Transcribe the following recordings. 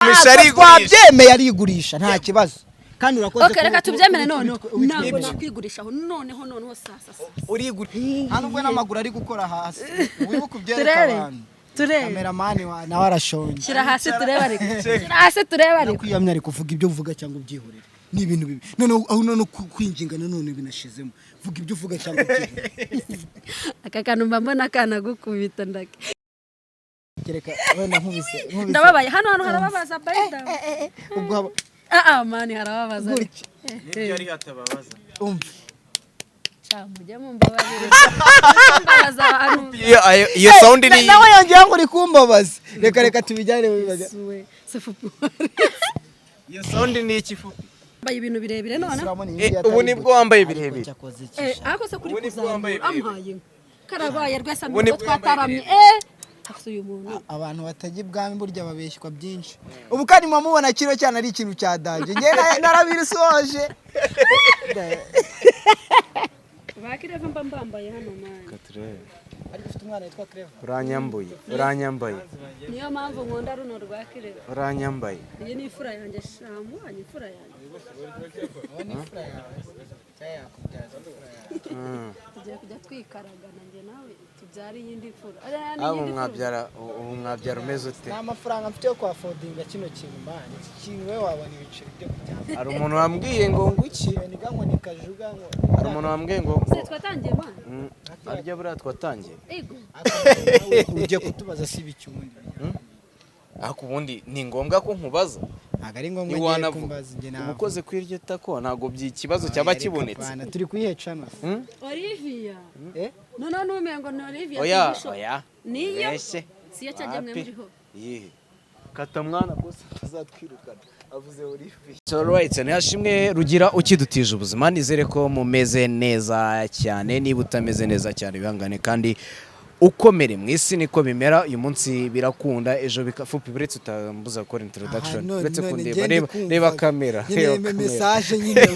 Arigurisha, arigurisha. Twabyemeye, arigurisha, nta kibazo, kandi urakoze. Okay, reka tubyemere noneho. Ntabwo nakwigurishaho noneho sasa sasa. Urigurisha. Nta nubwo n'amaguru ari gukora hasi, wibuke ubyereka Turebe. abantu. Turebe. Cameraman wa nawe arashonje. Shyira hasi turebe, ariko shyira hasi turebe ariko. Nakwiyamya, ariko vuga ibyo uvuga cyangwa ubyihorere. Ni ibintu bibi noneho aho noneho kwinginga nanone binashizemo. Vuga ibyo uvuga cyangwa ubyihorere. Aka kantu mba mbona kanagukubita ndake. Kereka wenda nkubise. Ndababaye, hano harababaza bayida. Ubwo Ah ah, man, harababaza ariko. Gutya. Nibyo, ari hatababaza. Umva. Ca mujye mumbabarire, mbabaza abantu. Iyo sound ni Nawe yongera ngo uri kumbabaza. Reka tubijyane mu bibazo. Suwe sefupu. Iyo sound ni iki, Fupi? Mbaye ibintu birebire none. Ubu nibwo wambaye birebire. Ariko se kuri Ubu nibwo wambaye kuzamura birebire. ampaye inka. Karabaye rwese. Ubu nibwo Amiko yambaye twataramye. birebire. Akse uyu muntu. Abantu batajya ibwami burya babeshywa byinshi. Ubu kandi mubona kino cyane ari ikintu cya danger, njye narabisoje. Bakireva mba mbambaye hano, man. Ariko ufite umwana witwa Clever. Uranyambuye, uranyambaye. Niyo mpamvu nkunda runo rwa Kireva. Uranyambaye. Iyi ni imfura yanjye, shamuhanye imfura yanjye. Uwo ni imfura yawe cyangwa yakubyaza imfura yawe? Tugiye kujya twikaragana njye nawe, tubyara iyindi mfura. Ariya ni Abo iyindi mfura. mwabyara, ubu mwabyara umeze ute? Nta mafaranga mfite yo kwaffordinga kino kintu, man. Iki kintu we wabona ibiceri byo kujyana. Hari umuntu wambwiye ngo nguki? Niga ngo ni kajuga ngo. Hari umuntu wambwiye ngo Se twatangiye, man? Arya buriya twatangiye. Ego. Ugiye kutubaza si ibiki ubundi? Ariko ubundi ni ngombwa ko nkubaza? Ntabwo ari ngombwa ngiye Ntiwanavuga. kumbaza njye. Uba ukoze kuri iryo tako, ntabwo ikibazo cyaba kibonetse. Bana, turi kuyihe channel? Olivia. Eh. Noneho numengo ngo ni Olivia. Oya. TV show. Oya. Niyo. Mbese. Siyo cyagiye mwe Wapi? muriho. Yihe kata mwana, bose atazatwirukana avuze Olivier. So right, ntihashimwe Rugira ukidutije ubuzima. Nizere ko mumeze neza cyane. Niba utameze neza cyane, wihangane kandi ukomere. Mu isi niko bimera, uyu munsi birakunda, ejo bikafupa. Uretse utambuza gukora introduction. Uretse kundeba, reba, reba kamera. Nyine Reba kamera. Message nyine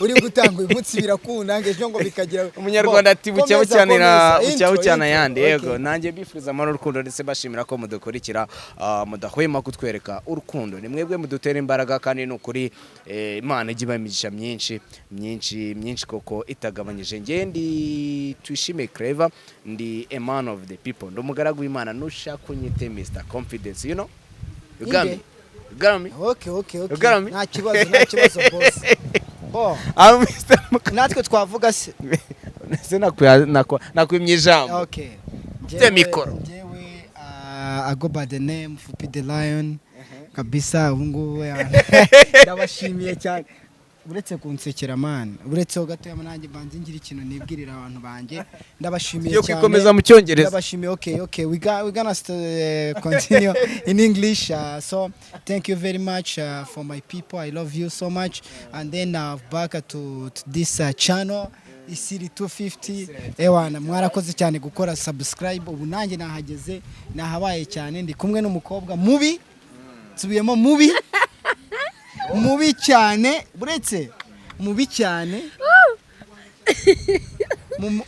uri gutanga, uyu munsi birakunda ngo ejo ngo bikagira. Umunyarwanda ati bucya Komeza, bucyanira komeza. bucya Intro, bucyana intro. yandi. Yego. Okay. Nanjye mbifuriza amahoro, urukundo, ndetse bashimira ko mudukurikira, mudahwema kutwereka urukundo. Ni mwebwe mudutera imbaraga, kandi ni ukuri, Imana ijya ibaha imigisha myinshi myinshi myinshi koko itagabanyije. Njye ndi Tuyishime Clever, ndi a man of the people, ndi umugaragu w'Imana. Nushaka unyite Mr Confidence, you know, you got me, Inde? you got me. Okay. You got me? Nta kibazo, nta kibazo, boss bo. I'm Mr. Natwe twavuga se? Se nakwimye ijambo. Okay. Ufite mikoro. Njyewe, I go by the name Fupi the Lion kabisa. Ubu ngubu ndabashimiye cyane. Uretse kunsekera, man, uretse ho gatoya nanjye mbanze ngira ikintu nibwirira abantu banjye. Ndabashimiye Yo cyane. kwikomeza mu Cyongereza. Ndabashimiye. Okay, we gonna continue in English. So thank you very much for my people. I love you so much. And then back to this channel, Isiri 250. Ewana, mwarakoze cyane gukora subscribe. Ubu nanjye nahageze, nahabaye cyane. Ndi kumwe n'umukobwa mubi, nsubiyemo, mubi mubi cyane, buretse mubi cyane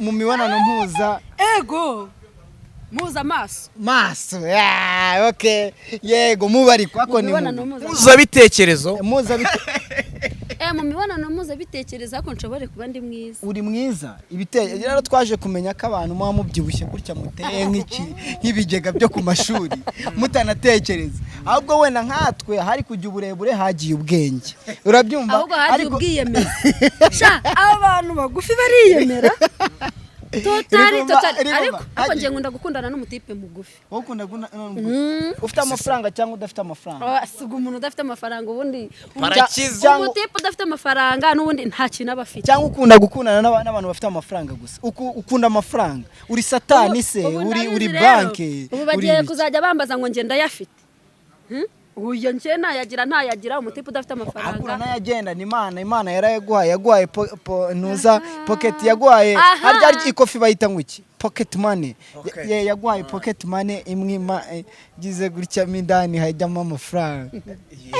mu mibonano mpuza Ego, muza amaso. Maso, yeah, okay, yego, mubi ariko ako Mu ni mibonano mubi. mpuza Mpuzabitekerezo. Mpuzabite Mu mibonano mpuzabitekerezo, ariko nshobore kuba ndi mwiza. Uri mwiza. Rero twaje kumenya ko abantu muba mubyibushye gutya, muteye nk'iki, nk'ibigega byo ku mashuri, mutanatekereza. Ahubwo wenda nkatwe hari kujya uburebure, hagiye ubwenge, urabyumva? Ahubwo hagiye ubwiyemeza sha. Abantu bagufi bariyemera totally. Totally. Urumva, Ariko njye nkunda gukundana n'umutipe mugufi. Wowe ukunda ufite amafaranga cyangwa udafite amafaranga? Ah, siga umuntu udafite amafaranga ubundi. Barakize. Umutipe udafite amafaranga n'ubundi nta kintu aba afite. Cyangwa ukunda gukundana n'abantu bafite amafaranga gusa? Ukunda amafaranga, uri satani se? Ubu Uri ndabizi uri rero. banke? Ubu Uri bagiye ibiki? kuzajya bambaza ngo njye ndayafite. Uyu njye nayagira ntayagira, umutipe udafite Akura amafaranga. N'ayagenda ni Imana yarayaguhaye. Yaguhaye ntuza pocket, yaguhaye harya ikofi bayita ngo iki? Pocket money. Yaguhaye pocket money imwe igize gutya, mo indani hajyamo amafaranga.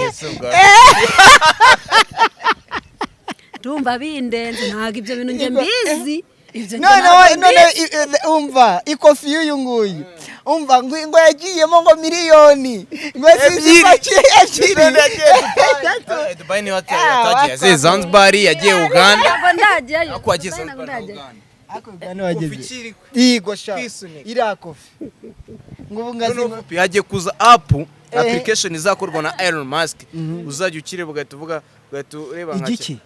Yesu bwa. Ndumva bindenze, ntabwo ibyo bintu njye mbizi, ibyo njye None ntabwo none mbizi. umva, ikofi y'uyu nguyu. Umva, ngo yagiyemo ngo miliyoni ngo zipakiye ebyiri. Dubai niho Ah, atagiye, yagiye Zanzibar, yagiye Uganda. Ntabwo ndajyayo. Ariko wagiye Dubai ntabwo Zanzibar na ndajyayo. Uganda. Ariko Uganda wageze. Kofi ikiri Yego sha. Kwisunika. Iriya kofi ngo ubu ngazi. Noneho hagiye kuza app, application izakorwa na Elon Musk, uzajya ukireba ugahita uvuga, ugahita ureba nka Igiki?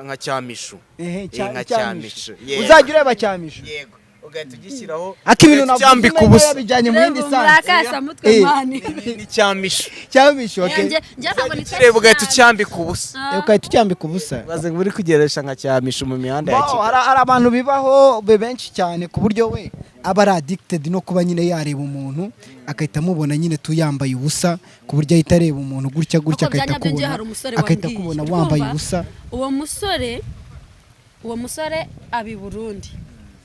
nka cyamishu. Ehe. Eh, nka Cyamishu. cyamishu. Yego. Uzajya ureba cyamishu. Yego, ugahita ugishyiraho. Ariko ibintu ugahita navuze ucyambika umenya ubusa. yabijyanye mu yindi sansi. Murakasamutwe. Eh. Man. Ni cyamishu. Cyamishu, okay. Njye ntabwo nitwa Ureba ugahita ucyambika ubusa. Eh, ugahita ucyambika ubusa. Baze muri kugeresha nka cyamishu mu mihanda ya Wow, Kigali. hari abantu bibaho be benshi cyane, ku buryo we aba ari addicted no kuba nyine yareba umuntu agahita amubona nyine tu yambaye ubusa, ku buryo ahita areba umuntu gutya gutya, Ariko bya agahita nyabyo njye akubona, hari umusore agahita wambwiye. akubona Uri wambaye kumva? ubusa. Uwo musore aba i Burundi.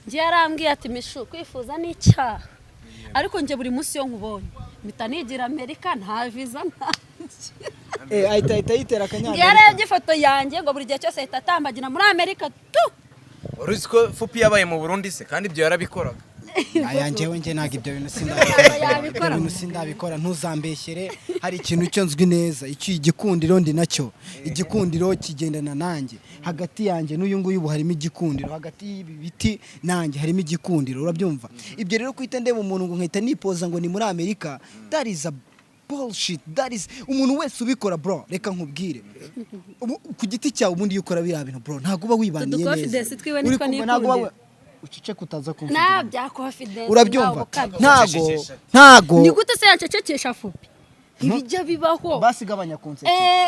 Njye yarambwiye ati: "Mishu, kwifuza ni icyaha, ariko njye buri munsi iyo nkubonye mpita nigira Amerika, nta viza, nta." Eh, ahita yitera Njye akanyamerika. yarebye ifoto yanjye, ngo buri gihe cyose ahita atambagira muri Amerika tu. Wari uzi ko Fupi yabaye mu Burundi se, kandi ibyo yarabikoraga? Aya, njyewe njye ntabwo ibyo bintu sindabikora. Yabikora. Ibyo bintu sindabikora, ntuzambeshyere. Hari ikintu cyo nzwi neza, iki igikundiro ndi nacyo, igikundiro kigendana nanjye. Hagati yanjye n'uyu nguyu ubu harimo igikundiro, hagati y'ibi biti nanjye harimo igikundiro, urabyumva? Ibyo rero kuhita ndeba umuntu ngo nkahita nipoza ngo ni muri Amerika, that is a bullshit. That is umuntu wese ubikora, bro, reka nkubwire. Ku giti cyawe, ubundi iyo ukora biriya bintu, bro, ntabwo uba wibaniye Utu neza. confidence twiwe Uri nitwo kumva, ntabwo uba nikundira. Uceceke utaza Nta kumvugira. bya confidence. Urabyumva? Ntawe. Ntago Ni gute se yancecekesha Fupi? Ntibijya bibaho. Basigabanya kunsekera. Eh,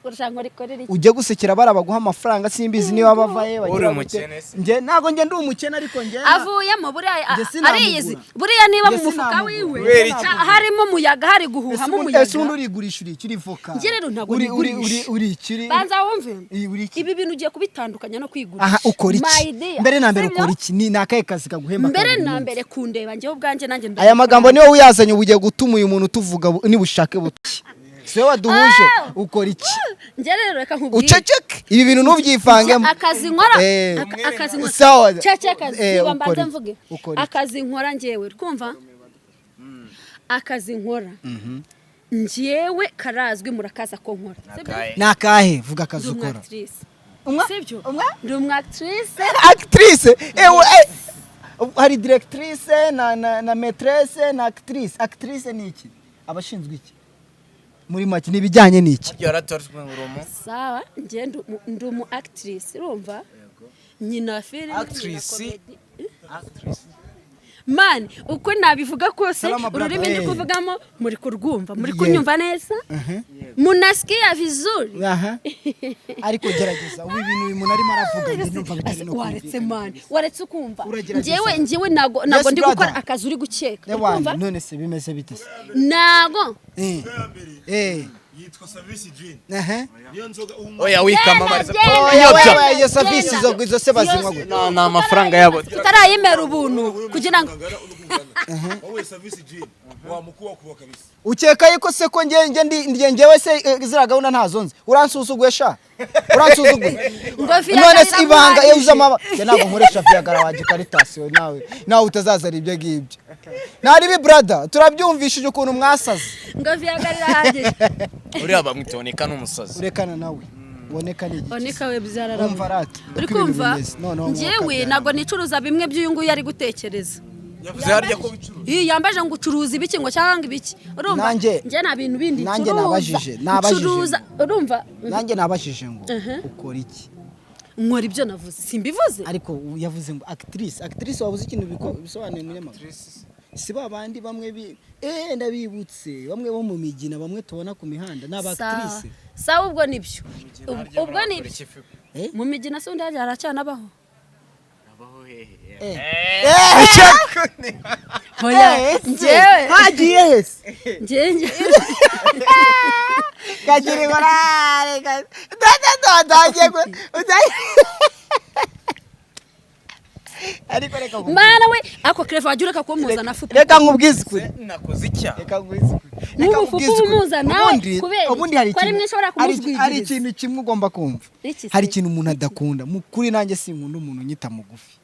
urashaka ngo rikorere iki? Ujye gusekera bari baguha amafaranga, simbizi niba bavaye Uri bagira umukene se? Njye ntago njye ndi umukene, ariko njye Avuyemo buriya Njye sinamugura. ariyizi buriya niba Njye mu mufuka sinamugura. wiwe Kubera iki? harimo umuyaga, hari guhuhamo umuyaga. Ese ubundi urigurisha, uri iki? Uri voka? Njye rero ntabwo uri uri uri nigurisha. Uri iki? Uri Banza wumve. Uri iki? Ibi bintu ugiye kubitandukanya no kwigurisha. Aha, ukora iki? My dear. Mbere na mbere Sibyo? ukora iki? Ni akahe kazi kaguhemba ka Mbere buri na munsi? mbere kundeba njyewe ubwanjye nanjye Aya magambo niwe uyazanye, ubu ugiye gutuma uyu muntu tuvuga nibushake buti si wowe waduhuje. Ah! Ukora iki? Njye rero reka nkubwire. Uceceke, ibi bintu ntubyivangemo. Akazi nkora, Eh, akazi nkora, sawa. ceceka. Eh, Ziba, ukora mbanze iki? mvuge. Ukora iki? Akazi nkora njyewe, twumva, akazi nkora njyewe karazwi, murakaza ko nkora. Sibyo? Ni akahe? Vuga akazi Ndi ukora. umwactrice. Umwa? Sibyo? Umwa? Ndi umwactrice. Actrice, ewe, eh, hari directrice na maîtresse na actrice. Actrice ni iki? Abashinzwe iki muri make? Ni ibijyanye n'iki? Sawa, njye ndi umu actrice, urumva, nyina filime, nyina Actrice. comedy. Man, uko nabivuga kose, Salama, brother. ururimi ndi Eh. kuvugamo muri kurwumva, muri Yeah. kunyumva neza, munasikia vizuri. Aha, ariko gerageza ubu ibintu uyu muntu arimo aravuga, njye numva bitari no Waretse kumvikana. man, waretse ukumva. Uragerageza. Njyewe ntago Yes, ndi gukora brother. akazi uri gukeka. Uri Ewana, kumva? none se bimeze bite se? Ntago. Eh, eh. Yitwa Service Gin. Aha. Niyo nzoga unywa. Oya, wikamamariza. Genda, Oya, Iyobya. wewe, iyo service izo se bazinywa gute? Ni amafaranga yabo. Utarayimera ubuntu kugira ngo Wowe Service Gin wamukuwa kuba kabisa. Ukeka yuko se ko nge ndi ngewe se, ziriya gahunda ntazo nzi? Uransuzuguye sha, uransuzuguye. Ngo Viagra None se ibanga iyo iramuhagije. uza amaba, njye ntabwo nkoresha Viagra wanjye karitasi. Nawe nawe utazazana ibyo ngibyo ntaribi, brother, turabyumvishije ukuntu mwasaze. Ngo Viagra irahagije. Uriya bamwita n'umusazi. Urekana nawe, uboneka ni igiki? Oneka we byararabura. Umva rati Uri uko ibintu kumva? bimeze. Noneho Njyewe mwuka. ntabwo nicuruza bimwe by'uyu nguyu ari gutekereza. Yavuze harya ko bicuruza. Iyo yambaje ngo ucuruza ibiki, ngo cyangwa ibiki, urumva? Njye nta bintu bindi Nanjye ncuruza. nabajije Ncuruza, urumva? Nanjye nabajije ngo ukora iki? Nkora ibyo navuze, simbivuze. Ariko yavuze ngo actrice. Actrice, wabuze ikintu bisobanuye umunyamakuru? Si ba bandi bamwe bi eh, ndabibutse, bamwe bo mu migina, bamwe tubona ku mihanda, ni aba actrice. Sawa, ubwo nibyo, ubwo nibyo. Eh? Mu migina se undi hajya haracyanabaho? Eh. Oya. Eh, se, Njyewe hagiye hese? Njyewe Kagira morale da da da da agiye ariko reka Mana we, ako Clever wajya ureka kumuzana Fupi. Reka nkubwize ukuri. Nakoze icyaha. Reka nkubwize ukuri. N'ubu Reka Fupi nkubwize ukuri. umuza nawe, kubera Ubundi hari ko ari ikintu mwe nshobora kumujwigiriza. Hari ikintu kimwe ugomba kumva. Iki se? Hari ikintu umuntu adakunda mu kuri, nanjye sinkunda umuntu unyita mugufi.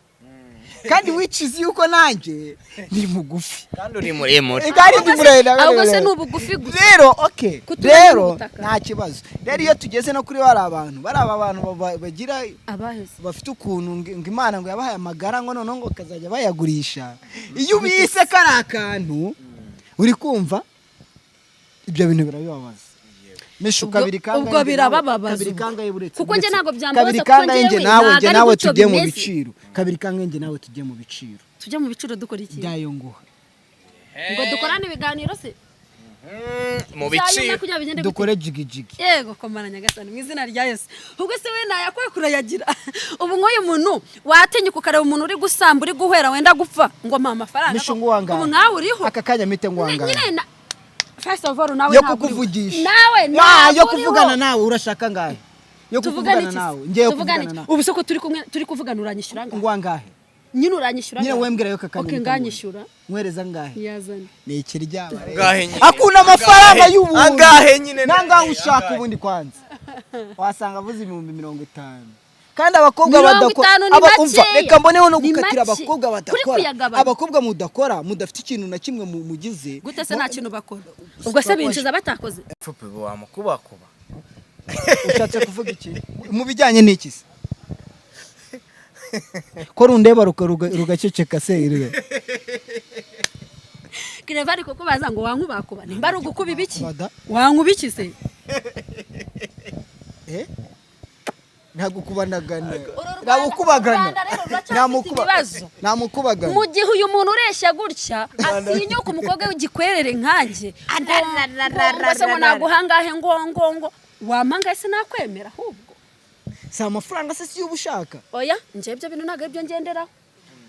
Kandi wicuza yuko nanjye ni mugufi. Kandi uri muremure. Kandi ndi muremure. Ahubwo se ni ubugufi gusa? Rero okay, Kuturanye rero n'ubutaka. Nta kibazo. Rero iyo tugeze no kuri bari abantu, bari aba bantu bagira Abaheze. bafite ukuntu ngo Imana ngo yabahaye amagara, ngo noneho ngo kazajya bayagurisha. Iyo ubise kari akantu uri kumva, ibyo bintu birabibabaza. Mishu, Ubwo- kabiri kangahe ubwo njye nawe? birabababaza Kabiri ubwo. kangahe buretse? Kuko njye Buretse. ntabwo byambabaza, Kabiri kuko kangahe njye njyewe nawe, ntabwo njye ari nawe gutyo tujye mu bimeze. biciro. Kabiri kangahe njye nawe tujye mu biciro? Tujya mu biciro dukora iki? Byayo nguha. Ngo dukorane ibiganiro se? Mu Byayo biciro. kugira bigende gute? Dukore jigijigi. Yego komana Nyagasani, mu izina rya Yesu. Ubwo se we nayakwiye kurayagira? Ubu nk'uyu muntu watinyuka ukareba umuntu uri gusamba, uri guhera, wenda gupfa, ngo mpa amafaranga? Mishu, nguhangahe? Ubu nkawe uriho. Aka kanya mpite nguhangahe? Nyine na first of all nawe Yo ntabwo uriho. kukuvugisha. Nawe Ah, ntabwo yo uriho. kuvugana nawe urashaka ngahe? Yo Tuvugane kuvugana iki se? nawe, ngewe Tuvugane kuvugana iki? nawe. Ubu se ko turi kumwe, turi kuvugana, uranyishyura angahe? Nguhangahe? Nyine uranyishyura Nyine angahe? wembwira yo kakanya. Okay, nganyishyura. Nkwereza ngahe? Yazana. Ni ikiryama. Angahe nyine? Akunda amafaranga Angahe? y'ubuntu. Angahe nyine? Nangahe ushaka? Ubundi kwanza wasanga avuze 50,000, kandi abakobwa Mirongo badakora itanu ni umva, makeya. reka mboneho no Ni gukatira make. abakobwa Kuri badakora. kuyagabanya. Abakobwa mudakora, mudafite ikintu na kimwe mugize. Gute se nta kintu bakora? Ubwo se binjiza batakoze? Fupi, wamukubakuba. Ushatse kuvuga iki? Mu bijyanye n'iki se? Ko rundeba rugaceceka se irwe? Kireva, ariko kubaza ngo wankubakuba, nimba ari ugukuba ibiki? Bada. Wankuba iki se? Eh, ntabwo kubanagana. Uru Ntabwo kubagana. Rwanda rero ruracyafite ibibazo. Namukubagana. Mu gihe uyu muntu ureshya gutya atinyuka umukobwa w'igikwerere nkanjye, ngo se ngo naguhangahe, ngo wampangahe se, nakwemera ahubwo. Si amafaranga se si yo uba ushaka? Oya, njye ibyo bintu ntabwo aribyo ngenderaho.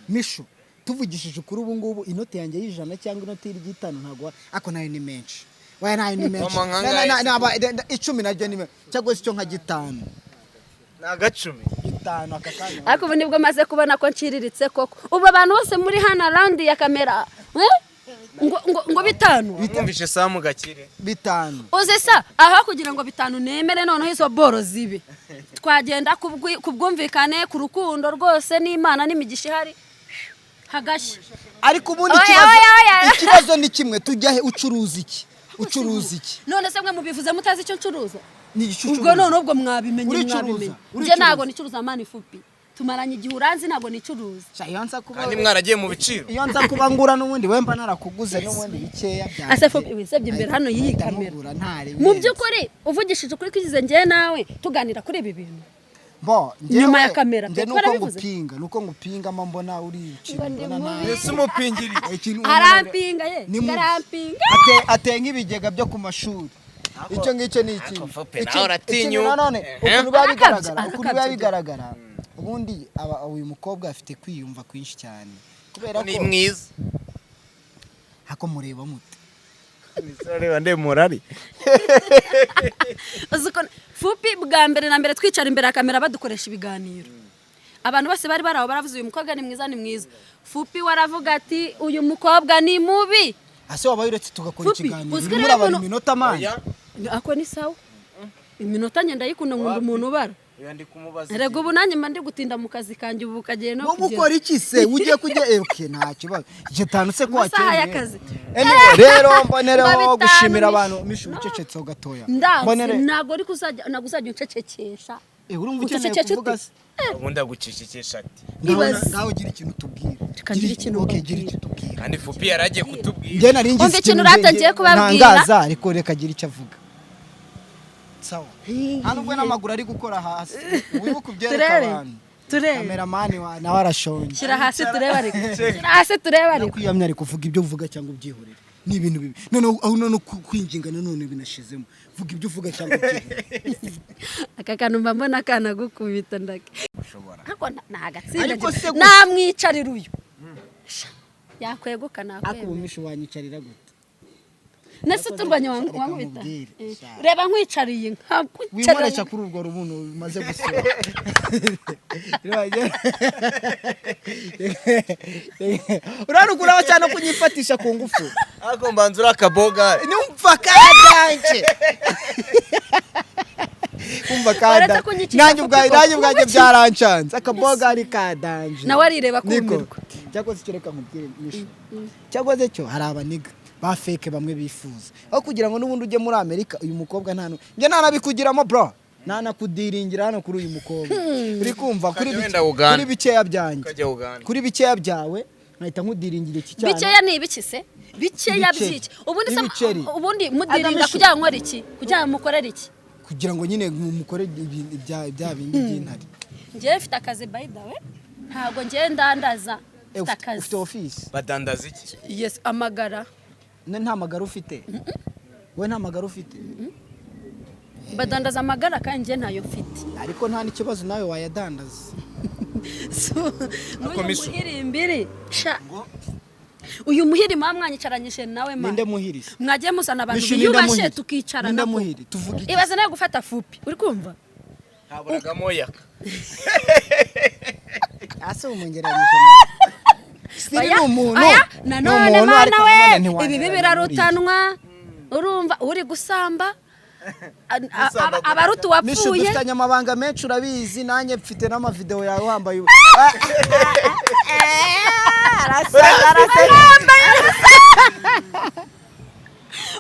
Mishu, tuvugishije ukuri, ubu ngubu inoti yanjye y'ijana cyangwa inoti y'itanu ntabwo ako nayo ni menshi. Waya, nayo ni menshi. Mama, nkangahe 10 naryo ni menshi, cyangwa se icyo nka gitanu. Ni agacumi. Gitanu aka kanya. Ariko ubu nibwo maze kubona ko nciriritse koko. Ubu abantu bose muri hano round ya kamera, eh? Ngo bitanu. Mwumvishe Samu Gakire. Bitanu. Uzi sa aho kugira ngo bitanu nemere, noneho izo boro zibe twagenda ku bwumvikane, ku rukundo rwose n'Imana n'imigisha ihari, hagashya. Ariko ubundi Oya, ikibazo, oya, oya. ikibazo ni kimwe: tujya he? Ucuruza iki? Ucuruza iki? None se mwe mubivuze mutazi icyo ncuruza? Ni igice Ubwo ucuruza. none ubwo mwabimenye. Uricuruza, Mwabimenye. Njye uricuruza. ntabwo nicuruza mani. Fupi, tumaranye igihe, uranzi, ntabwo nicuruza. Sha, iyo nza kuba Kandi mwaragiye mu biciro. iyo nza kuba ngura n'ubundi, wemba narakuguze n'ubundi bikeya byanjye. Ase Fupi, wisebye imbere hano y'iyi Nahita kamera. mugura ntari Mu birenze. by'ukuri uvugishije ukuri, kwigize njyewe nawe tuganira kuri ibi bintu Bo, nyuma ya kamera, njye pe, nuko twarabivuze. ngupinga, nuko ngupinga mba mbona uri ikintu Ngo ndi mbona mubi. nawe. Ese umupingiri? Ikintu Arampinga ye. Ni mubi. Arampinga. Ateye nk'ibigega byo ku mashuri. Icyo ngicyo ni ikintu. Fupi, nawe uratinyuka. Ikindi nanone, ukuntu biba Arakabya, bigaragara, ukuntu biba arakabya. bigaragara, ubundi uyu mukobwa afite kwiyumva kwinshi cyane kubera Ni ko mwiza. Hako mureba mute? Reba ndemurari. Uzi ko Fupi bwa mbere na mbere twicara imbere ya kamera badukoresha ibiganiro, abantu bose bari bari aho baravuze: "Uyu mukobwa ni mwiza, ni mwiza." Fupi waravuga ati: "Uyu mukobwa ni mubi." Ase wabaye uretse tugakora Fupi, ikiganiro? uzi ko Urimo rero urabara iminota mani. Ako ni sawa, iminota ngenda ndayikunda, nkunda umuntu ubara. Ndi kumubaza. Erega ubu nanjye mba ndi gutinda mu kazi kanjye, ubu kagiye no Wowe ukora iki se? Ugiye kujya, okay, nta kibazo. Gitanu se ko Amasaha wakemuye? y'akazi. Anyway, rero mbonereho Ngo bitanu gushimira abantu. Mishu, ucecetseho gatoya. Ndanze. Mbonere Ntabwo ariko uzajya, ntabwo uzajya uncecekesha. Eh, urumva ukeneye Ucecekesha kuvuga ute? se? Ubundi agucecekesha ati. Ngaho Ibaze. ngaho gira ikintu tubwira. Reka ngire ikintu Okay, gira mbabwira. icyo tubwira. Kandi Fupi yaragiye kutubwira. Njye nari ngize Umva ikintu rata ngiye kubabwira. ntangaza, ariko reka agire icyo avuga. Sawa, hano ubwo n'amaguru ari gukora hasi, wibuke ubyereka Turebe. abantu. Turebe. Kameramani wa nawe arashonje. Shyira hasi turebe, ariko shyira hasi turebe ariko. Kwiyamya, ariko vuga ibyo uvuga cyangwa ubyihorere. Ni ibintu bibi noneho aho noneho kwinginga nanone binashizemo. Vuga ibyo uvuga cyangwa ubyihorere. Aka kantu mba mbona kanagukubita ndake, ariko ni agatsinda. Ariko se Namwicarira uyu. Sha, yakweguka. Ariko Nakwemera. ubu mishu wanyicarira gute? Nese turwanya Reka wankubita. nkubwire. Eh, Sha. reba nkwicariye nkakwicarira. Wimoresha kuri urwo rubuno umaze gusura. Uraruguraho cyane kunyifatisha ku ngufu. Ariko mbanza uri akabogari. Numva kadanje, umva Uretse kada kunyicisha nanjye ku ubwanjye kigo. nanjye ubwanjye byarancanze, akabogari kadanje. Nawe arireba Niko. akumirwa. Cyakoze icyo, reka nkubwire Mishu, cyakoze cyo hari abaniga ba fake bamwe bifuza aho kugira ngo n'ubundi ujye muri Amerika. Uyu mukobwa nta njye ntanabikugiramo bro, ntanakudiringira hano kuri uyu mukobwa, uri kumva, kuri Ukajya wenda Uganda. kuri bikeya byanjye, Ukajya Uganda. kuri bikeya byawe nkahita nkudiringira iki cyana. Bikeya ni ibiki se? Bikeya Ibiceri. byiki ubundi se? Ibiceri. Ubundi mudirinda Agamisho. kugira ngo nkore iki? Kugira ngo mukorere iki? Kugira ngo nyine mukore bya bindi by'intare. Njyewe mfite akazi, by the way, ntabwo njyewe ndandaza. Eh, Mfite akazi. Ufite office? Badandaza iki? Yes, amagara. Ne, nta magara ufite we, nta magara ufite. Badandaza amagara kandi njye ntayo mfite. Ariko nta n'ikibazo, nawe wayadandaza. So, n'uyu Mishu. muhirimbiri sha, uyu muhiri muba mwanyicaranyije nawe ma. Ninde muhiri se? Mwagiye muzana abantu Mishu, ninde biyubashye muhiri? tukicarana Ninde ko. muhiri? Tuvuge iki? Ibaze nawe gufata Fupi, uri kumva? Haburagamo yaka. Ase umungereranyije nawe? Siri Oya, ni umuntu. oya, Ni nanone umuntu, mana ariko we, nanone ntiwangereranya ibibi n'uriya. birarutanwa. Urumva uri gusamba abaruta Mishu, uwapfuye. dufitanye amabanga menshi, urabizi, nanjye mfite n'amavideo yawe wambaye arasa arasa.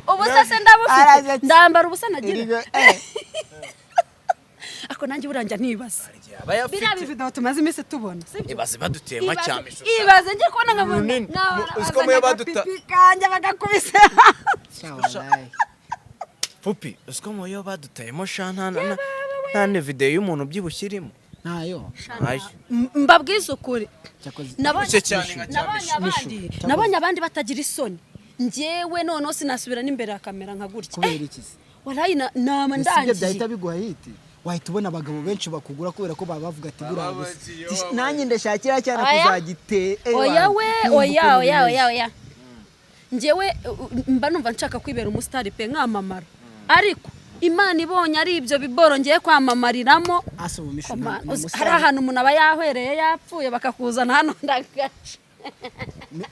Ubusa se ndabufite? Araza. Ndambara ubusa nagira? Eh. Ako nanjye buranjya nibaza Aba yafite. biriya bivideo tumaze iminsi tubona, sibyo? Ibaze badutema cyane ishusho. Ibaze njye kubona nkabona Runini. nkabona Uzi ko bazanye muyo baduta- agapipi kanjye bagakubise. Wallahi. Fupi, uziko muyo badutayemo sha, nta na video y'umuntu ubyibushye irimo. Ntayo. Ntayo. Mbabwize ukuri. Cyakoze Nabonye Ubyibushye cyane nka nabonye cyane. abandi, nabonye abandi batagira isoni. Njyewe noneho sinasubira n'imbere ya kamera nka gutya. Kubera iki se? Warayi nama Ese ibyo ndangiye. byahita biguha hit, wahita ubona abagabo benshi bakugura kubera ko baba bavuga ati buriya Baba busa. bagiye, baba Nanjye ndashakira cyane Oya. kuzagite. Oya we, oya oya oya oya, njyewe mba numva nshaka kwibera umusitari pe, nkamamara, ariko Imana ibonye ari ibyo biboro ngiye kwamamariramo. Ase ubu Mishu, Koma, ni umusitari. hari ahantu umuntu aba yahwereye yapfuye bakakuzana hano ndagaca.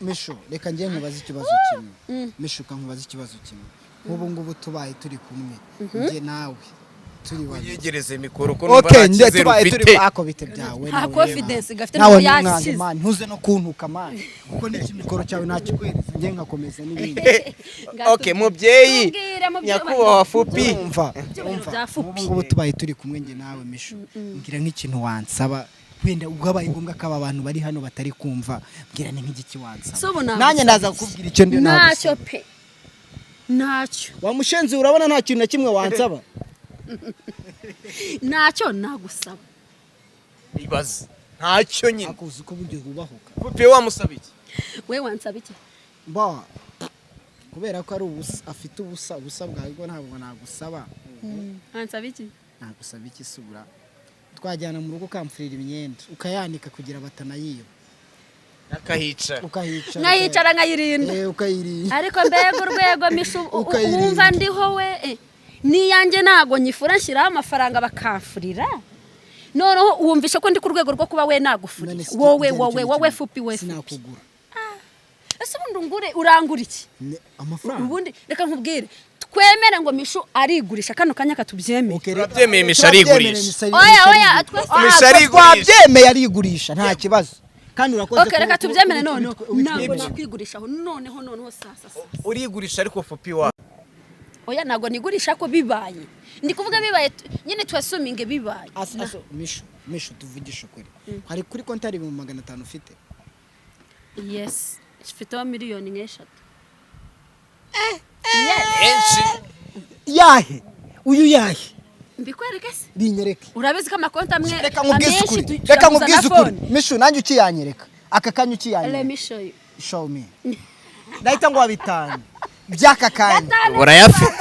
Mishu, reka njye nkubaze ikibazo kimwe. Mishu, nkubaze ikibazo kimwe. Nk'ubu ngubu tubaye turi kumwe, njye nawe turi babiri. Yegereze mikoro ko numva Okay, nta njye cyizere tubaye turi ufite. ako bite byawe Nta nawe confidence gafite, nawe ntabwo ni umwanzi, yakize. man, ntuze no kuntuka man, kuko n'iki mikoro cyawe ntakikwereza, njye nkakomeza n'ibindi. Okay, mubyeyi. Tubwire, mubyeyi. Nyakubahwa Fupi. Umva, Ibyubahiro umva, bya Fupi. ubu ngubu tubaye turi kumwe njye nawe Mishu, mbwira nk'ikintu wansaba, wenda ubwo ngombwa ko aba bantu bari hano batari kumva, mbwira ni nk'igiki wansaba. Si ubu nagusaba Nanjye ndaza kukubwira icyo ndi Ntacyo nagusaba. pe, ntacyo. Wa mushenzi, urabona nta kintu na kimwe wansaba? Ntacyo nagusaba. Ibaze ntacyo nyine. Akuzi ko buryo wubahuka. Fupi, wamusaba iki? We wansaba iki? Ba, kubera ko ari ubusa, afite ubusa, ubusa bwawe bwo ntabwo nagusaba. Wansaba iki? Nagusaba iki subura? Twajyana mu rugo ukamfurira imyenda, ukayanika kugira batanayiba. Akahicara. Ukahicara. Nkayicara nkayirinda. Eh, ukayirinda. Ariko mbega urwego Mishu Ukayirinda. wumva ndiho we, niyanjye ntabwo nyifura, nshyiraho amafaranga bakamfurira. Noneho wumvishe ko ndi ku rwego rwo kuba we nagufurira? None se Wowe ikintu wowe kimwe, wowe Fupi, we Fupi. Sinakugura. Ese ubundi ungure urangura iki? Amafaranga. Ubundi reka nkubwire, twemere ngo Mishu arigurisha kano kanya katubyemere. Okay, reka- Turabyemeye, Mishu turabyemeye, arigurisha. Mishu Oya, oya, arigurisha. twese. Mishu arigurisha. Twabyemeye, arigurisha, nta kibazo, kandi urakoze. Okay, reka tubyemere noneho. Ntabwo Nibyo. nakwigurishaho noneho noneho sasa sasa. Urigurisha ariko Fupi wa. Oya, ntabwo nigurisha ko bibaye, ndi kuvuga bibaye nyine twasuminge bibaye. Asa asa Mishu, Mishu, tuvugishe ukuri, hari kuri konti hari 500,000 ufite? Yes, mfiteho miliyoni 3. Henshi. Yahe uyu, yahe? Mbikwereke se? Binyereke. Urabizi ko amakonti amwe Reka nkubwize amenshi ukuri, reka tuyaguza nkubwize na ukuri phone. Mishu, nanjye ukiyanyereka aka kanya, Let ukiyanyereka. me show you. Show me, ndahita nguha 5 by'aka kanya. Urayafite.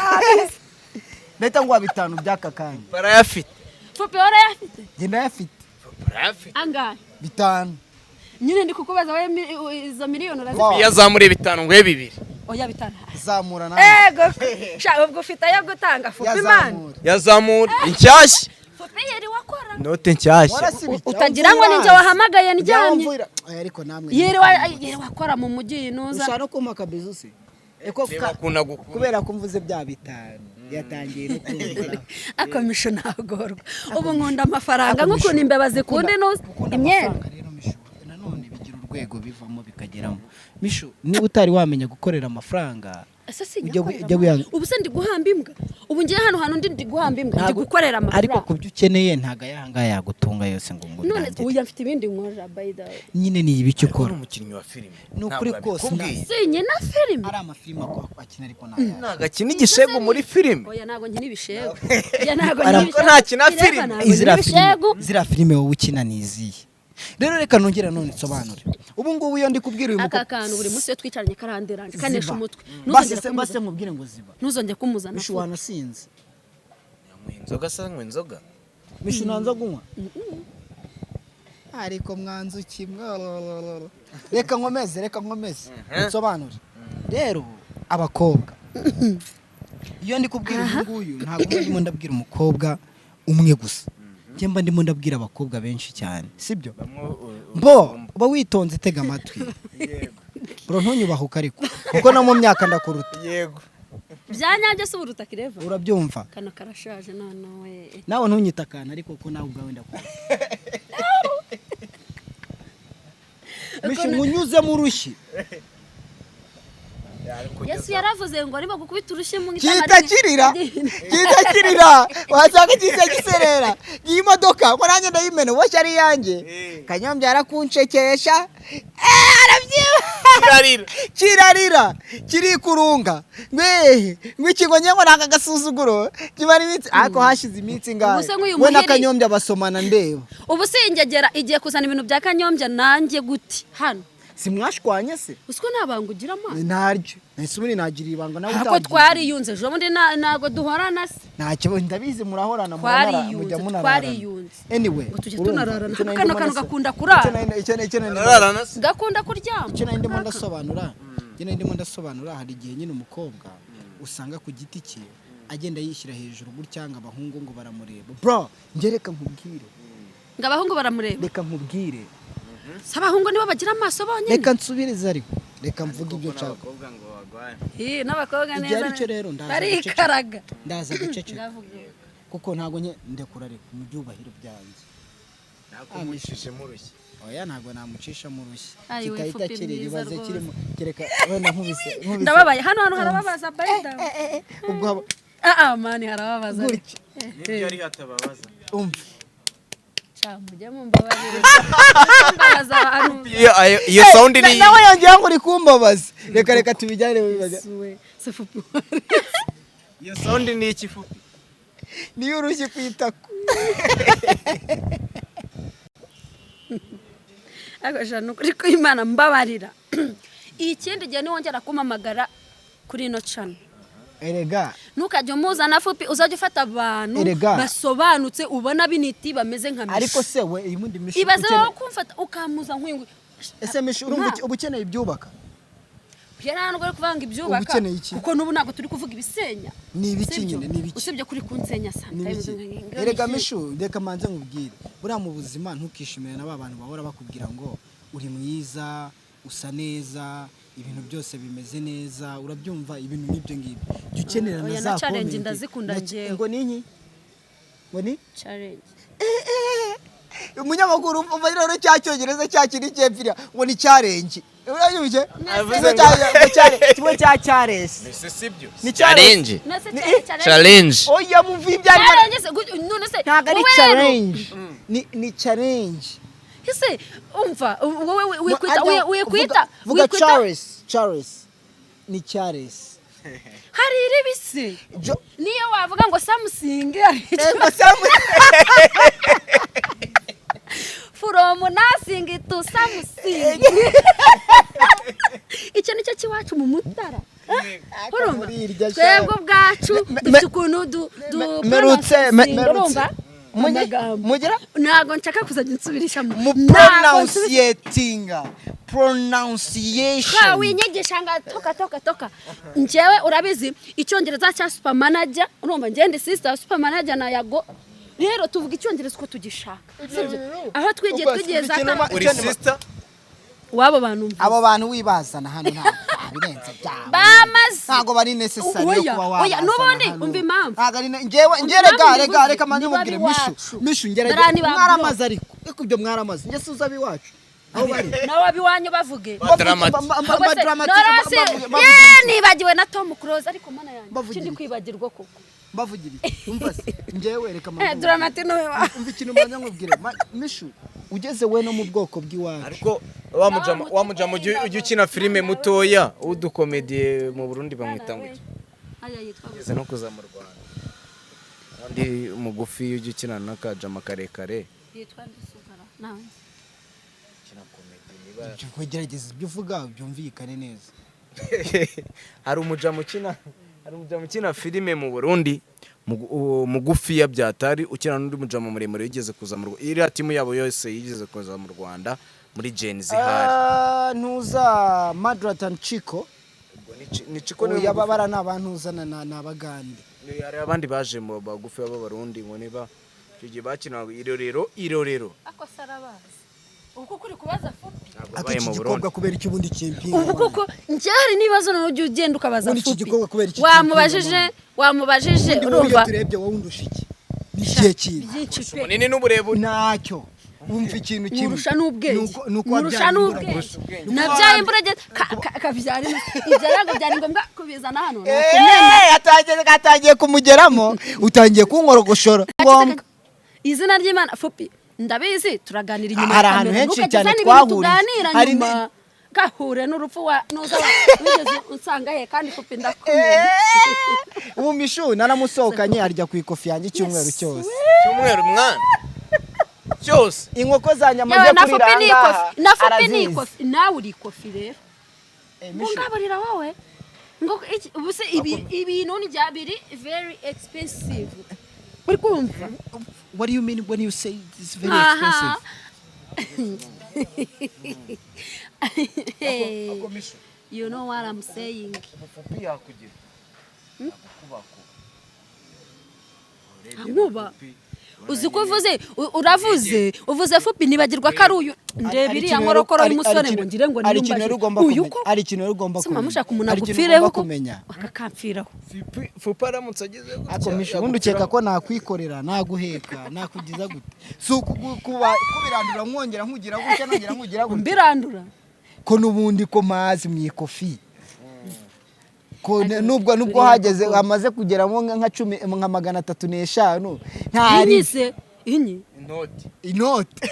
Ndahita nguha 5 by'aka kanya. Barayafite. Fupi, urayafite? Njye ndayafite. Barayafite. Angahe? 5. Nyine ndi kukubaza wowe, izo miliyoni urazifite? Wow. Iyo azamuriye 5 ngo 2. Oya, 5. Zamura nawe. Ego sha, ubwo ufite ayo gutanga Fupi man. Yazamura. Yazamura inshyashya. Fupi yari wakora. Note nshyashya. Warasibye. Utagira ngo ninjye wahamagaye ndyamye. Oya, ariko namwe Yiriwe akora mu mujyi nuza. Ushaka no kumpa akabizu se? Eko Reba ukuntu agukunda. Kubera ko mvuze bya 5 yatangiye no kumva. Akomisho ntagorwa, ubu nkunda amafaranga nk'ukuntu imbeba zikunda inuza Gukunda imyenda. Amafaranga rero Mishu, nanone bigira urwego. urwego bivamo bikageramo. Mishu, niba utari wamenya gukorera amafaranga, Ese si ujya nyakorera ujya amafaranga? Ubu se ndi guhamba imbwa? Ubu ngiye hano hantu ndi guhamba imbwa, ndi gukorera ariko amafaranga. ku byo ukeneye ntabwo aya ngaya yagutunga yose ngo None birangire. uya mfite ibindi nkora, by the way. Nyine ni ibiki Ariko ni ukora? umukinnyi wa filime. Ni ukuri Ntabwo kose. yabikubwiye. Sinkina filime. Ari amafilime akina ariko ntayaje. Ntabwo akina igishegu muri filime. Oya, ntabwo nkina ibishegu. Oya, ntabwo nkina Ariko ntakina Ireba, filime. ntabwo nkina Ziriya filime, ibishegu. ziriya filime wowe ukina ni izihe rero? Reka nongere none nsobanure. Ubu ngubu iyo ndi kubwira uyu Aka mukobwa kantu buri munsi iyo twicaranye karanderanje, kanesha Ziba. umutwe. Base Ntuzongere se base kumuzana. nkubwire ngo ziba. Ntuzongere kumuzana. Mishu, wanasinze. Yanyweye inzoga se? Anywa inzoga? Mishu, nta nzoga unywa? Ariko mwanzuki reka nkomeze, reka nkomeze nsobanure. Rero abakobwa, iyo ndi kubwira uyu nguyu, ntabwo mba ndimo ndabwira umukobwa umwe gusa, njye mba ndimo ndabwira abakobwa benshi cyane, sibyo? Mbo uba witonze, tega amatwi bro, ntunyubahuke ariko kuko no mu myaka ndakuruta. Yego. Bya nyabyo se uburuta kireva? Urabyumva? Kano karashaje none we. Nawe ntunyite akantu ariko kuko nawe ubwawe ndakuruta. Mishu, nkunyuzemo urushyi. Yesu yaravuze ngo arimo gukubita urushyi mu itama. Gihita kirira, gihita kirira, wasanga gihita giserera. Iyi modoka ngo nanjye ndayimena, uboshye ari iyanjye. Kanyombya arakunshekesha, arabyiba. Kirarira. Kirarira, kirikurunga, ngwehe ngw'ikigo nge ngo naka agasuzuguro kimara iminsi, ariko hashize iminsi ingahe Ubu se nk'uyu we na muheri- Kanyombya basomana ndeba. Ubu se ingegera igiye kuzana ibintu bya Kanyombya nanjye gute hano? Si mwashwanye se? Usiko nta banga ugira amaso. Ntaryo nahise ubundi nagira ibanga nawe Ariko utagira. twariyunze ejo bundi, ntabwo duhorana se? Nta kibazo, ndabizi murahorana, muranara, Twariyunze, mujya munararana. twariyunze. Anyway, Ngo tujye urumva, tunararana. icyo nari Kano ndimo kantu gakunda kurara. icyo nari ndimo- Ararana se? Gakunda kuryama. Icyo nari ndimo ndasobanura, icyo nari ndimo ndasobanura, hari igihe nyine umukobwa usanga ku giti cye agenda yishyira hejuru gutya ngo abahungu ngo baramureba. Bro, njye reka nkubwire. Ngo abahungu baramureba. Reka nkubwire. Si abahungu nibo bagira amaso bonyine? Reka nsubirize ariko reka mvuge ibyo nshaka. N'abakobwa ngo bagwaye. Ih, n'abakobwa Igihe neza. aricyo rero ndaza Barikaraga. Ndaza guceceka. Ndavuga. Kuko ntabwo nke ndekura, reka mu byubahiro byanjye. Ntabwo umucishemo urushyi. Oya, ntabwo namucisha mu rushyi. Ayi we, Kitahita Fupi kirira. mwiza Ibaze rwose. kirimo, kereka wenda nkubise. Ndababaye, hano hantu harababaza, by the way. Ubwo Ah ah, man, harababaza. Gutya. Nibyo, ari hatababaza. Umva. Cha, mujye mumbabarira. Mbabaza abantu. Iyo sound ni Nawe yongera ngo uri kumbabaza. Reka tubijyane mu bibazo. Suwe, se Fupi. Iyo sound ni iki, Fupi? Niyo urushyi ku itako. Ariko sha, ni ukuri ko Imana mbabarira. Ikindi gihe niwongera kumpamagara kuri ino channel, Erega ntukajya umuzana Fupi, uzajya ufata abantu Erega. basobanutse, ubona biniti bameze nka Mishu. Ariko se we iyi mundi Mishu Ibaze ukeneye- wowe kumfata ukamuza nk'uyu nguyu. Ese Mishu, urumva uba ukeneye ibyubaka? Yari ntabwo uri kuvuga ngo ibyubaka. Uba ukeneye iki? Kuko n'ubu ntabwo turi kuvuga ibisenya. Ni ibiki Sibyo? nyine, ni ibiki? Usibye kuri kunsenya Ni sometimes. ibiki? Erega Mishu, reka manze nkubwire. Buriya mu buzima ntukishimire na ba bantu bahora bakubwira ngo uri mwiza, usa neza, ibintu byose bimeze neza, urabyumva? Ibintu nk'ibyo ngibyo jya ukenera Oya, na za na challenge comment. ndazikunda njyewe. Ngo ni iki? Ngo ni Challenge. Umunyamakuru umva rero cya cyongereza cya kindi cyepfira ngo ni challenge, urabyumvise? Avuze Kimwe ngo- kimwe cya charesi. Ese sibyo? Ni Challenge. Nese Ni- challenge. Challenge. Oya, mumva ibyo arimo. Challenge se none se Ntabwo ari wowe rero- challenge, ni challenge. Ese umva, wowe wikwita Ajya- wikwita vuga wikwita Charles, Charles ni Charles. Hari iribisi. Niyo wavuga ngo something hari Eh, ngo from nothing to something. Icyo nicyo kiwacu mu Mutara. Urumva? Muri iryo Twebwe ubwacu dufite ukuntu du merutse pronouncing, merutse. urumva? Amagambo. Mugira Ntabwo nshaka kuzajya nsubirishamo. mu Ntabwo nsubi- pronunciating, pronunciation. Ha, winyigisha nga toka toka toka. Njyewe urabizi icyongereza cya super manager, urumva, ngende sister wa super manager na Yago. Rero tuvuga icyongereza uko tugishaka, sibyo? Aho twigiye Ubwo twigiye za ikintu Uri sister? Wabo bantu mvuze. Abo bantu wibazana hano ntabwo birenze byabo. Bamaze. Ntabwo bari necessary yo Oya, kuba oya, wabazana n'ubundi hano. umva impamvu. Ntabwo ari njyewe Umva njye rega impamvu rega mbivuze. reka manze Niba mubwire Mishu. iwacu. Mishu, ngerage Bariya ni ba mwaramaze, ariko ibyo mwaramaze, njye suza abiwacu. Aho bari. Nawe abiwanyu bavuge. Ba Dramati. Ahubwo se, Dramati, Norasi, bavugira ye iki? nibagiwe na Tom Close, ariko mana yanjye Bavugira kindi iki? kwibagirwa koko. Bavugira iki? Umva se, njyewe reka Eh, mbanze. Dramati niwe wa Umva ikintu mbanza nkubwire. Mishu, ugeze we no mu bwoko bw'iwacu. Ariko wa mujama ujya ukina filime mutoya udukomediye mu Burundi bamwita ngo iki? Aya yitwa Ugeze no kuza mu Rwanda, undi mugufi ujya ukina n'akajama karekare. Yitwa Ndisugara nawe. Ukina komedi niba Kugerageza ibyo uvuga byumvikane neza. Hari umujama ukina filime mu Burundi mugufiya byatari, ukina n'undi mujama muremure yigeze kuza mu Rwanda. Iriya timu yabo yose yigeze kuza mu Rwanda muri Gen Z hari. Ah, ntuza Madratan Chico. Ubwo ni Chico niwe Oya, mugufi. bara ni abantuzana ni Abagande. Hari abandi baje mu bagufi b'Abarundi ngo niba icyo gihe bakinaga Irorero, Irorero. Ako sarabazi ubu kuko uri kubaza Fupi. Ntabwo Ati babaye iki mu gikobwa Burundi. kubera iki ubundi kimpinga? Ubu koko njye hari n'ibibazo nawe ujya ugenda ukabaza Ubundi iki Fupi. gikorwa kubera iki Wamubajije, wamubajije. Ubundi wowe iyo Urumva turebye, wowe undusha iki? Ni ikihe kintu? Byinshi pe. Munini n'uburebure. Ntacyo. Wumva ikintu kimwe. Nkurusha n'ubwenge. Nuko Nkurusha wabyaye n'ubwenge. imburagihe. Nabyaye imburagihe, kabyara ibyo ntabwo byari ngombwa kubizana hano. Atangiye kumugeramo, utangiye kunkorogoshora ngombwa. Izina ry'Imana, Fupi, ndabizi turaganira inyuma Hari ya ahantu kamera. henshi Ntukajye cyane uzana ibintu twahuriye. tuganira Hari nyuma gahure n'urupfu wa nuza wigeze unsanga he? Kandi Fupi, ndakumenya. Ubu Mishu naramusohokanye, arya ku ikofi yanjye icyumweru cyose. Cyumweru mwana cyose. Inkoko zanjye amaze Yewe, na kurira Fupi ni ahangaha, ikofi, na Fupi ni arazizi. ikofi, nawe uri ikofi rero. Mishu, Mungaburira wowe ngo ubu se ibi ibintu ni bya biri very expensive, uri kumva? What do you mean when you say it's very Aha. expensive? Hey, you know what I'm saying. Fupi yakugira yakubakuba. Nkuba uzi ko uvuze uravuze uvuze Fupi, nibagirwa ko ari uyu ndeba iriya nkorokoro y'umusore ngo ngire ngo Hari ikintu rero ugomba uyu kumenya. ko Hari ikintu rero ugomba sima kumenya. mushaka umuntu Hari ikintu agupfireho ugomba ko kumenya. akakamfiraho. Fupi aramutse ageze gutya Ako Mishu, ubundi ukeka ko nakwikorera, naguheka, nakugiza gute? Si kubirandura mwongera nkugira gutya, nongera nkugira gutya. Mbirandura. Ko n'ubundi ko mazi mu ikofi ko Ariko nubwo buriya hageze koko. hamaze kugeramo nka 10, nka 305, ntari Inyi se, inyi? Inoti. Inote.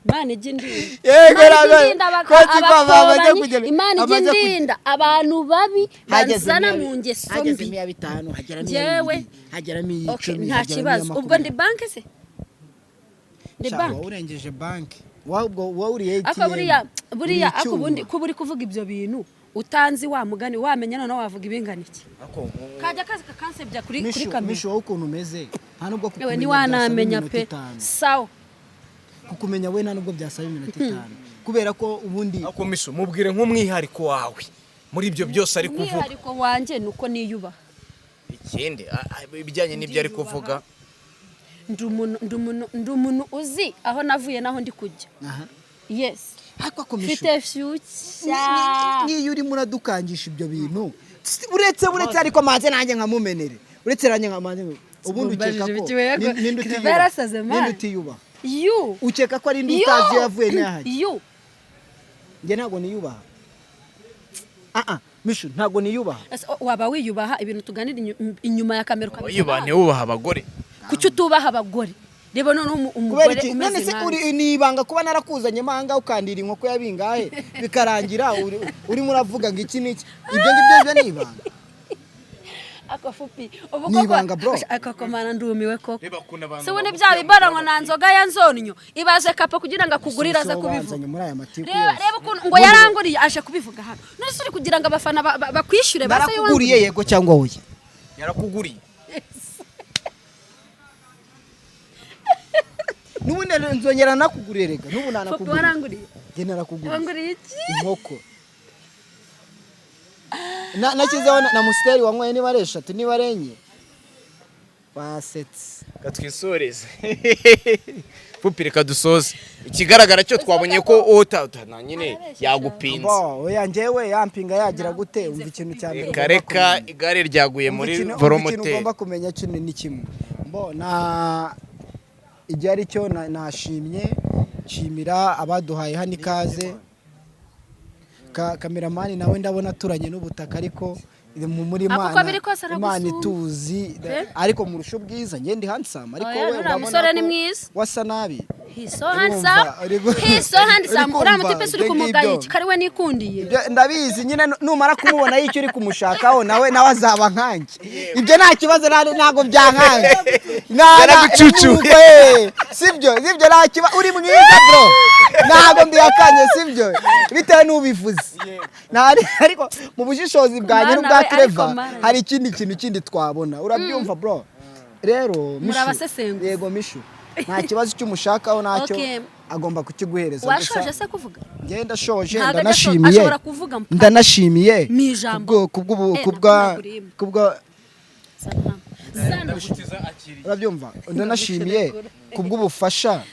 Imana ijya indinda. Yego, Imana ijya ntabwo- indinda ko ko bamaze abakobanyi. Imana ijya amaze indinda abantu babi Hageze banzana mu ngeso hageze mbi. miya bitanu, hageramo Njyewe- iya 2, hageramo Okay, iya 10, nta hageramo kibazo. iya Ubwo ndi 20. banki se, ndi Sha, banki? wowe urengeje banki, wowe ubwo wowe uri Ako ATM. buriya buriya Uri ako ubundi icyuma. kuba uri kuvuga ibyo bintu utanzi, wa mugani wamenya noneho wavuga ibingana iki, kajya kazi kakansebya kuri Mishu, kamera. Mishu, wowe ukuntu umeze, nta nubwo Yewe, kukumenya ntiwanamenya byasaba pe. iminota 5. Sawa. Kukumenya we nta nubwo byasaba iminota 5, kubera ko ubundi Ako Mishu, mubwire nk'umwihariko wawe muri ibyo byose ari kuvuga. Umwihariko wanjye ni uko niyubaha. Ikindi ibijyanye n'ibyo ari kuvuga. Ndi umuntu uzi aho navuye n'aho ndi kujya. Aha. Yes. Ariko ako Mishu, mfite future. Niyo urimo uradukangisha ibyo bintu, uretse ariko manze nanjye nkamumenere, uretse nanjye nkamanze, ubundi ukeka ko ninde utiyubaha? Yarasaze, man. Ninde utiyubaha? You. Ukeka ko ari indi You. utazi iyo yavuye n'ahajya? You. Njye ntabwo niyubaha. Ah ah, Mishu, ntabwo niyubaha. Ese, waba wiyubaha ibintu tuganira inyuma ya kamera ukabizana Wiyubaha? hano? Ntiwubaha abagore. Kuki utubaha abagore? Reba noneho Kubera umugore iki? None umeze se nkanjye. uri ni ibanga kuba narakuzanye mahanga ukandira inkoko ya bingahe, bikarangira urimo uravuga ngo iki n'iki? Ibyo ngibyo byo ni ibanga. Ako Fupi, ubu Ni koko ibanga, bro. Ako mana, ndumiwe koko. Reba ukuntu abantu Se ubundi bya bibara ngo nta nzoga ya nzonnyo, ibaze kapa kugira ngo akugurire aza kubivuga. Wanzanye muri aya matiku Reba, yose. reba ukuntu ngo yaranguriye, aje kubivuga hano. None se uri kugira ngo abafana bakwishyure base? Narakuguriye, yego cyangwa oya? Yarakuguriye. N'ubundi nzongera nakuguriye rega n'ubu. Fupi, Nanakuguriye. waranguriye. Njye narakuguriye. Wanguriye iki? Inkoko. Nashyizeho na Amstel wanyweye, niba ari eshatu, niba ari enye, wasetse. Katwisoreze Fupi, reka dusoze. Ikigaragara cyo twabonye ko uta nyine yagupinze. Bo, oya, njyewe yampinga yagira gute? Umva ikintu cya mbere Reka ugomba reka kumenya. Igare ryaguye Umva muri umva ikintu voromoteri. ugomba kumenya cyo ni kimwe. Mbo na igihe ari cyo nashimye. Nshimira abaduhaye hano ikaze. Cameraman nawe ndabona aturanye n'ubutaka, ariko muri Ako uko Imana biri kose Imana aragusumba. ituzi. Eh? Ariko murusha ubwiza, njye ndi handsome, ariko Oya, wowe nuriya urabona musore ni ko mwiza. wasa nabi. He's so Urumva, handsome. He's so handsome. uri Uriya kumva, mutipe se uri ibyo kumugaya ngibyo. iki kari we nikundiye? Ndabizi nyine, numara kumubona y'icyo uri kumushakaho, nawe azaba nkanjye. Ibyo nta kibazo, ntabwo byankanjye. Yaragucucuye. Sibyo, nta kibazo, uri mwiza bro, ntabwo mbihakanye, sibyo, bitewe n'ubivuze. Ariko mu bushishozi bwanjye Mana n'ubwa we, ariko Trevor, mana. hari ikindi kintu kindi twabona, urabyumva bro? Rero Mishu, Murabasesenguzi. yego Mishu, nta kibazo cy'umushakaho ntacyo, Okay. agomba kukiguhereza. Washoje Gusa se kuvuga? ngenda shoje. Ntabwo ajya Ndanashimiye, ashobora kuvuga mpaka. ndanashimiye Mu ijambo. kubwo Eh, kubwa ntabwo urimba. kubwa Zana. Zana. Urabyumva, ndanashimiye kubw'ubufasha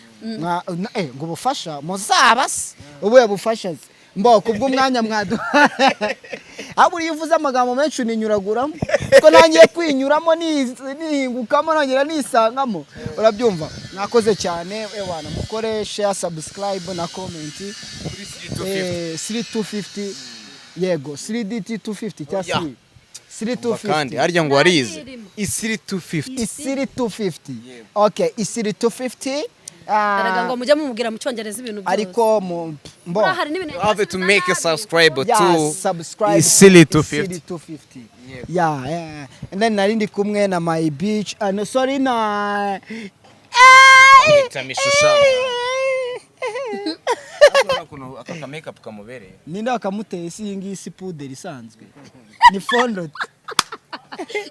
ngo ubufasha muzaba se ubuye bufasha se mbo kubw'umwanya mwaduhaye. Ahubwo iyo uvuze amagambo menshi uninyuraguramo, ko nangiye kwinyuramo nihingukamo nongera nisangamo, urabyumva? Mwakoze cyane, ewana, mukore share, subscribe na comment. 3250, yego, 3DT 250 cyangwa Oya. 3 3250. Kandi harya ngo warize Ntabirimo. Isiri 250. Isiri 250, okay, Isiri 250. Ah, Erega ngo mujye mumubwira mu Cyongereza ibintu byose. Ariko mu mbo Buriya hari n'ibintu You have to make a subscribe yeah, to subscribe. Isili 250. Isiri 250, yeah. And then nari ndi kumwe na my beach, no, sorry, na Bamwita Mishusha. Ukuntu aka ka makeup kamubereye. Ninde wakamuteye? Si iyi ngiyi si puderi isanzwe, ni fondant.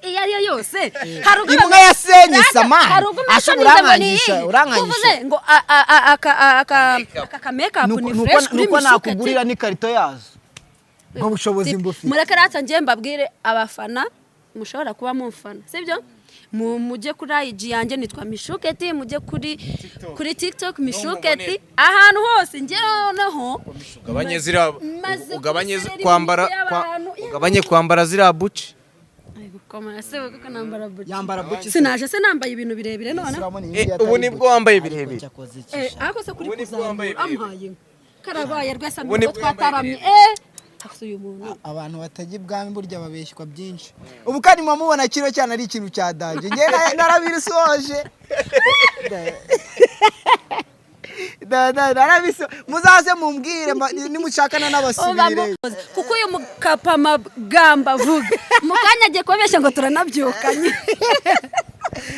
Iyo ari yo yose, hari ubwo Imwe yasenye samani. Hari ubwo Asha, umesha ngo ni urankangisha, iyi urankangisha. Uvuze ngo aka ka makeup ni fresh kuri Nuko Mishuketi. nakugurira n'ikarito yazo, ubwo bushobozi mbufite. Mureke rata njye mbabwire, abafana mushobora kuba mumfana, sibyo? Mujye kuri IG yanjye nitwa Mishuketi, mujye kuri TikTok Mishuketi, ahantu hose njye noneho Ugabanye ziriya maze ugabanye kubiserera kwambara imitwe y'abantu. ugabanye kwambara ziriya buci. Ay, gukoma se kuko nambara buci? Yambara buci. Sinaje se nambaye ibintu birebire none? Ubu nibwo wambaye birebire. Ariko se kuri Ubu nibwo wambaye kuzamura birebire. ampaye karabaye rwese Ubu amubwo nibwo wambaye twataramye. birebire. Ese uyu muntu. Abantu batajya ibwami burya babeshywa byinshi. Ubu kandi mubona kino cyane ari ikintu cya danger, njye narabisoje. Muzaze mumbwire nimushakana n'abasubire. Kuko uyu mukapa amagambo avuga mu kanya agiye kubabeshya ngo turanabyukanye.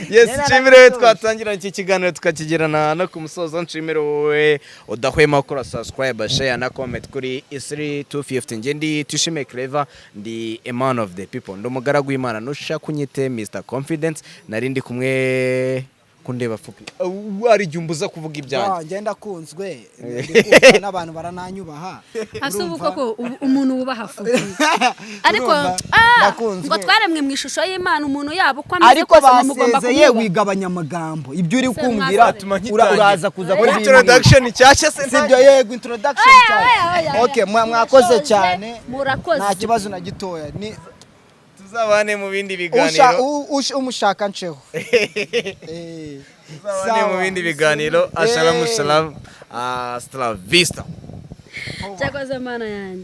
Yes. Yari Nshimire arabitoje. twatangirana iki kiganiro tukakigirana no ku musozo. Nshimire wowe udahwema gukora subscribe, share na comment kuri Isiri 250. Njye ndi Tushime Clever, ndi a man of the people, ndi umugaragu w'Imana, nushaka unyite Mr Confidence. Nari ndi kumwe kundeba fupi, ari igihe umbuza kuvuga ibyanjye. Ah, njye ndakunzwe. Ndikunzwe n'abantu, barananyubaha. Ase ubu Urumva? koko ubu umuntu wubaha fupi ariko Urumva? Ndakunzwe. Ngo twaremwe mu ishusho y'Imana, umuntu yaba uko ameze Ariko kose ngo mugomba basezeye, kumwubaha. wigabanya amagambo, ibyo uri Se kumbwira mwasore. uraza kuza Muri kubimbwira. introduction nshyashya se? Sibyo, yego, introduction Oya, cyane. oya, oya, Okay, oya. mwakoze Murashoje, cyane. murakoze. Nta kibazo na gitoya ni Tuzabane mu bindi biganiro. Umushaka nceho. Tuzabane mu Sawa. bindi biganiro. Ashalamu, shalam, hasta la vista. Cyakoze Mana yanjye.